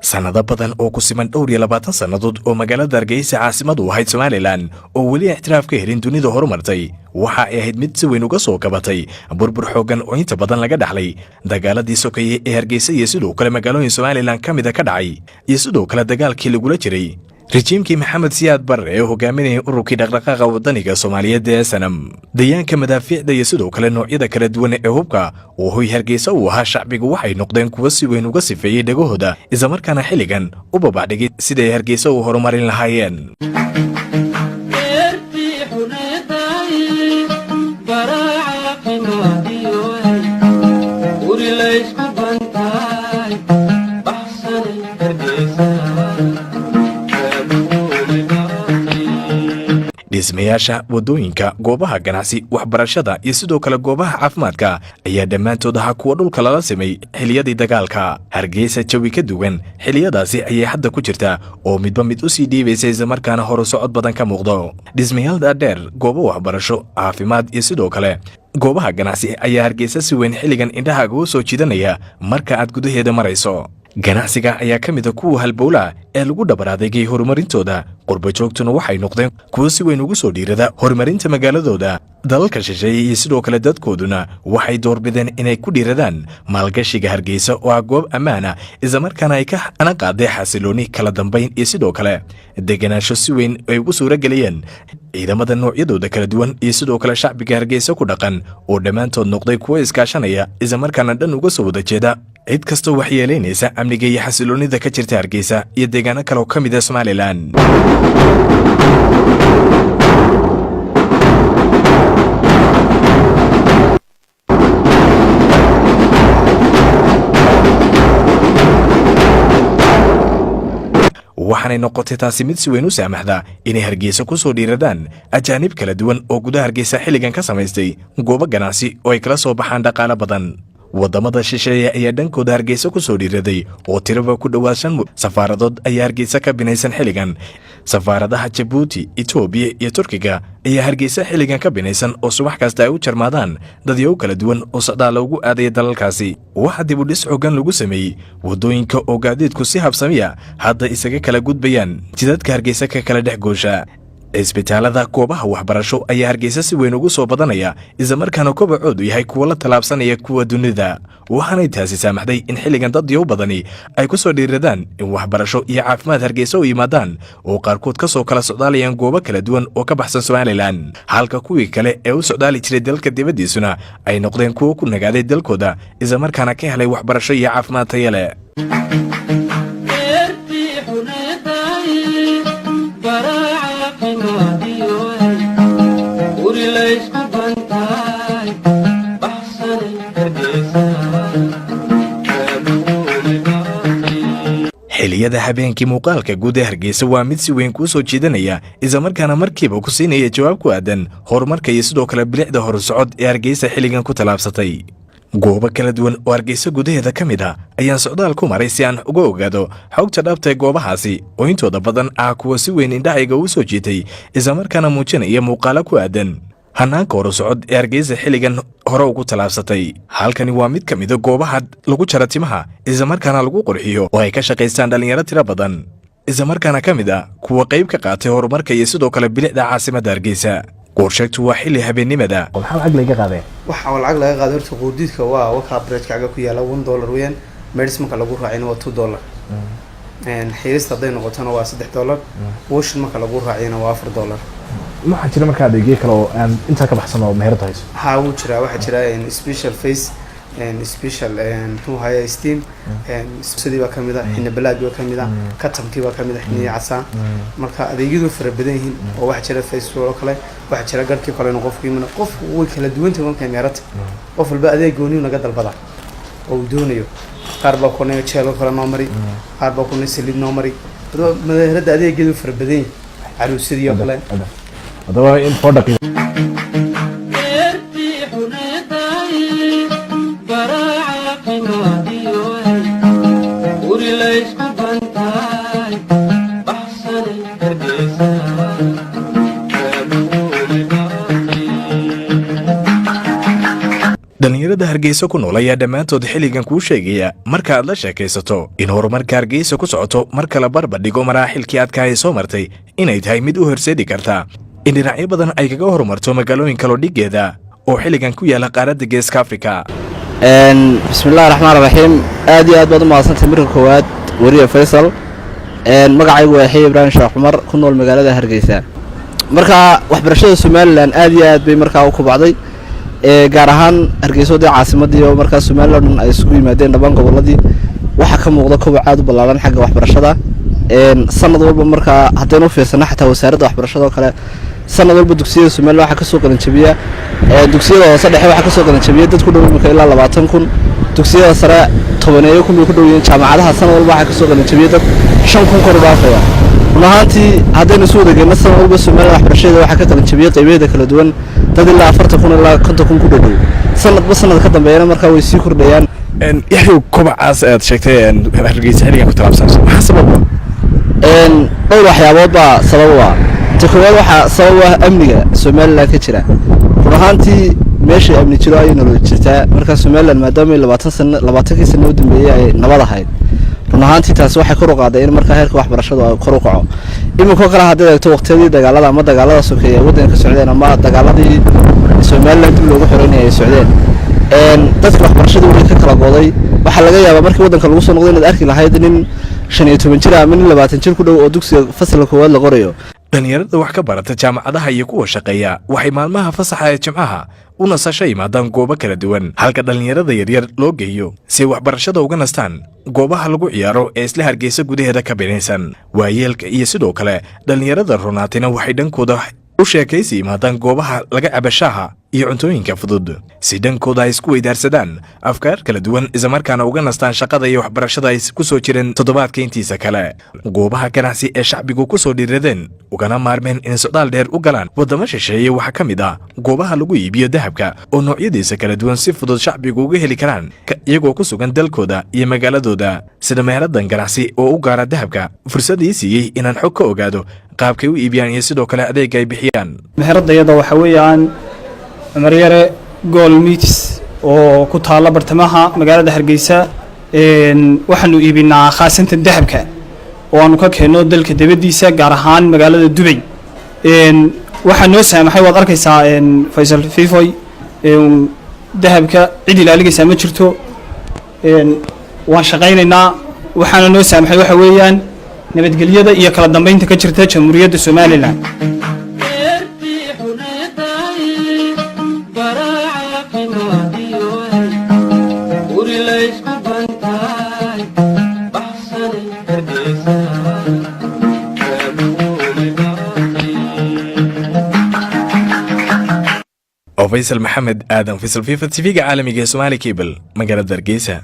Sannado badan oo ku siman dhowr iyo 20 sannadood oo magaalada Hargeysa caasimadu ahayd Somalilan oo weli ictiraaf ka helin dunida horumartay, waxa ay ahayd mid si weyn uga soo kabatay burbur xooggan oo inta badan laga dhaxlay dagaaladii sokeeye ee Hargeysa iyo sidoo kale magaalooyin Somalilan ka mida ka dhacay, iyo sidoo kale dagaalkii lagula jiray rajiimkii Maxamed Siyaad Barre ee hogaaminayay ururkii Dhaqdhaqaaqa Wadaniga Soomaaliyeed ee SNM. Dayaanka madaafiicda iyo sidoo kale noocyada kala duwan ee hubka oo hoy Hargeysa uu ahaa shacbigu waxay noqdeen kuwo si weyn uga sifeeyey dhegahooda, islamarkaana xilligan u babacdhigay siday Hargeysa u horumarin lahaayeen. Beertii xuneeday baraaca qimaadiyoy guri laysku bantaay baxsanay Hargeysa. Dhismayaasha waddooyinka, goobaha ganacsi, waxbarashada iyo sidoo kale goobaha caafimaadka ayaa dhammaantood ahaa kuwa dhulka lala simay xilliyadii dagaalka. Hargeysa jawi ka duwan xilliyadaasi ayay hadda ku jirtaa oo midba mid u sii dhiibaysa, islamarkaana horu socod badan ka muuqdo. Dhismayaal dhaadheer, goobo waxbarasho, caafimaad iyo sidoo kale goobaha ganacsi ayaa Hargeysa si weyn xilligan indhahaaga u soo jiidanaya marka aad gudaheeda marayso. Ganacsiga ayaa ka mida kuwa halbowlaha ee lagu dhabar adeegay horumarintooda. Qurbajoogtuna waxay noqdeen kuwo si weyn ugu soo dhiirada horumarinta magaaladooda. Dalalka shisheeye iyo sidoo kale dadkooduna waxay doorbideen inay ku dhiiradaan maalgashiga Hargeysa oo ah goob ammaana, islamarkaana ay ka ana qaaday xasilooni, kala dambayn iyo sidoo kale deganaansho si weyn ay ugu suura geliyeen ciidamada noocyadooda kala duwan iyo sidoo kale shacbiga Hargeysa ku dhaqan oo dhammaantood noqday kuwo iskaashanaya, islamarkaana dhan uga soo wada jeeda cid kastoo waxyeelaynaysa amniga iyo xasiloonnida ka jirta Hargeysa iyo deegaano kale oo ka mid ah Somalilan. Waxaanay noqotay taasi mid si weyn u saamaxda inay Hargeysa ku soo dhiiradaan ajaanib kala duwan oo gudaha Hargeysa xilligan ka samaystay goobo ganacsi oo ay kala soo baxaan dhaqaalo badan. Waddamada shisheeye ayaa dhankooda Hargeysa ku soo dhiiraday oo tiraba ku dhowaad shan safaaradood ayaa Hargeysa ka binaysan xilligan. Safaaradaha Jabuuti, Itoobiya iyo Turkiga ayaa Hargeysa xilligan ka binaysan oo subax kasta ay u jarmaadaan dadyow kala duwan oo socdaal ugu aadaya dalalkaasi. Waxaa dib u dhis xooggan lagu sameeyey waddooyinka oo gaadiidku si habsamiya hadda isaga kala gudbayaan jidadka Hargeysa ka kala dhex goosha. Cisbitaalada, goobaha waxbarasho ayaa Hargeysa si weyn ugu soo badanaya, islamarkaana kobacoodu yahay kuwa la tallaabsanaya kuwa dunida. Waxaanay taasi saamaxday in xilligan dad yow badani ay ku soo dhiiradaan in waxbarasho iyo caafimaad Hargeysa u yimaadaan, oo qaarkood ka soo kala socdaalayaan goobo kala duwan oo ka baxsan Somalilan, halka kuwii kale ee u socdaali jiray dalka dibaddiisuna ay noqdeen kuwo ku nagaaday dalkooda, islamarkaana ka helay waxbarasho iyo caafimaad tayo leh. Beertii xuneeday baraaca qimaadiyoy guri laysku bantaay baxsanay Hargeysa. Xilliyada habeenkii muuqaalka guud ee Hargeysa waa mid si weyn kuu soo jiidanaya, islamarkaana markiiba ku siinaya jawaab ku aadan horumarka iyo sidoo kale bilicda horusocod ee Hargeysa xilligan ku tallaabsatay. Goobo kala duwan oo Hargeysa gudaheeda ka mid ah ayaan socdaal ku maray si aan uga ogaado xogta dhabta ee goobahaasi oo intooda badan ah kuwa si weyn indhahayga u soo jiitay, islamarkaana muujinaya muuqaalo ku aadan hanaanka horusocod ee Hargeysa xilligan hore ugu tallaabsatay. Halkani waa mid ka mida goobaha lagu jara timaha islamarkaana lagu qurxiyo oo ay ka shaqaystaan dhallinyaro tiro badan, islamarkaana ka mid ah kuwa qayb ka qaatay horumarka iyo sidoo kale bilicda caasimadda Hargeysa. Goorsheegtu waa xilli habeennimada. Maxaa lacag laga qaadeen? Waxa oo lacag laga qaaday horta quudiidka waa wakaa barejka xagga ku yaala $1 weeyaan. Medis marka lagu raacina waa $2. Xiirista hadday noqotona waa $3. Washing marka lagu raaciyana waa $4. Waxaa jira markaa adeegyo kale oo aan intaa ka baxsan oo meherada hayso? Haa, wuu jiraa. Waxaa jira special face, special, muxuu ahaye, steam sidii baa kamid ah, xina balaagi baa kamid ah, katamkii baa kamid ah, xiniya casaan. Marka adeegyadu fara badan yihiin oo waxaa jira face oo kale, waxaa jira garhkii kale inuu qofku yimid. Qofku way kala duwan tahay marka meerata qof walba adeeg gooniyu naga dalbada oo uu doonayo. Qaar baa kunay jeelo kale noo mari, qaar baa kunay saliid noo mari. Haddaba meherada adeegeedu fara badan yihin, caruusadii oo kale. Haddaba in product Beertii xuneeday baraaca qimaadiyoy guri laysku bantaay baxsanay Hargeysa. Dhallinyarada. Dhallinyarada Hargeysa ku nool ayaa dhammaantood xilligan kuu sheegaya marka aad la sheekaysato in horumarka Hargeysa ku socoto marka la barbardhigo maraaxilkii adka ay soo martay inay tahay mid u horseedi karta in dhinacyo badan ay kaga horumarto magaalooyin kaloo dhiggeeda oo xilligan ku yaala qaaradda Geeska Afrika. Bismillahi raxmaan raxiim. Aad iyo aad baad u mahadsantahay marka koowaad, weriye Faysal. Magacaygu waa Yaxya Ibraahim Sheekh Cumar, ku nool magaalada Hargeysa. Marka waxbarashada Somaliland aad iyo aad bay markaa u kobacday, gaar ahaan Hargeysa dee caasimadii oo markaa Somaliland o dhan ay isugu yimaadeen dhammaan gobolladii. Waxaa ka muuqda koboc aad u ballaaran xagga waxbarashada sanad walba. Markaa haddaynu u fiirsano xataa wasaaradda waxbarashada oo kale, sanad walba dugsiyada Somaliland waxaa kasoo qalinjabiya, dugsiyada hoose dhexe waxaa kasoo qalinjabiya dad ku dhow imika ilaa 20,000, dugsiyada sare 10,000 bay ku dhow yihiin. Jaamacadaha sanad walba waxaa kasoo qalinjabiya dad 5,000 kor u dhaafaya. Run ahaantii, haddaynu isu wada geyno, sanad walba Somaliland waxbarashadeeda waxaa ka qalinjabiya qaybaheeda kala duwan dad ilaa 40,000 ilaa 50,000 ku dhow. Sanadba sanad ka dambeeyana markaa way sii kordhayaan. Yaxyow, kobacaas aad sheegtay Hargeysa xilligan ku talaabsanayso maxaa sababa? Dhowr waxyaabood baa sabab u ah. Ta koowaad waxaa sabab u ah amniga Somaliland ka jira. Run ahaantii, meeshay amni jiro ayay nolol jirtaa. Markaa Somaliland maadaama 20 sano, 20kii sano u dambeeyey ay nabad ahayd, run ahaantii taasi waxay kor u qaaday in markaa heerka waxbarashadu ay kor u kaco. Iminkoo kale haddaad eegto, waqtiyadii dagaalada ama dagaalada sokeeye ay waddanka ka socdeen ama dagaaladii Somaliland dib loogu xoreynaya ay socdeen, dadka waxbarashadii way ka kala goday. Waxaa laga yaabaa markii waddanka lagu soo noqday inaad arki lahayd nin 15 jir ama nin 20 jir ku dhow oo dugsiga fasalka koowaad la qorayo. Dhallinyarada wax ka barata jaamacadaha iyo kuwa shaqeeya waxay maalmaha fasaxa ee Jimcaha u nasasho yimaadaan goobo kala duwan, halka dhallinyarada yaryar loo geeyo si ay waxbarashada uga nastaan goobaha lagu ciyaaro ee isla Hargeysa gudaheeda ka binaysan. Waayeelka iyo sidoo kale dhallinyarada runaatina waxay dhankooda u sheekaysi yimaadaan goobaha laga cabashaaha iyo cuntooyinka fudud, si dhankooda ay isku weydaarsadaan afkaar kala duwan, islamarkaana uga nastaan shaqada iyo waxbarashada ay ku soo jireen toddobaadka intiisa kale. Goobaha ganacsi ee shacbigu ku soo dhiiradeen ugana maarmeen in socdaal dheer u galaan waddamo shisheeye waxaa ka mid ah goobaha lagu iibiyo dahabka oo noocyadiisa kala duwan si fudud shacbigu uga heli karaan iyagoo ku sugan dalkooda iyo magaaladooda, sida meeladan ganacsi oo u gaara dahabka fursadii siiyey inaan xog ka ogaado qaabkay u iibiyaan iyo sidoo kale adeega ay bixiyaan. Meheradayada waxa weeyaan Cumar Yare Gold Meats oo ku taalla bartamaha magaalada Hargeysa. Waxaanu iibinaa khaasantan dahabka oo aanu ka keenno dalka dibaddiisa, gaar ahaan magaalada Dubay. Waxaa noo saamaxay, waad arkaysaa Faysal Fifoy, dahabka cid ilaaligaysaa ma jirto. Waan shaqaynaynaa. Waxaana noo saamaxay waxa weeyaan nabadgelyada iyo kala dambeynta ka jirta Jamhuuriyadda Somaliland. Beertii xuneedaay baraa caafimaadiyo guri laysku bantaay, baxsanay Hargeysa kaabuumay baratay. Oo Faysal Maxamed Aadan, Faysal Fifa, TV-ga caalamiga ee Somaali Cable, magaalada Hargeysa.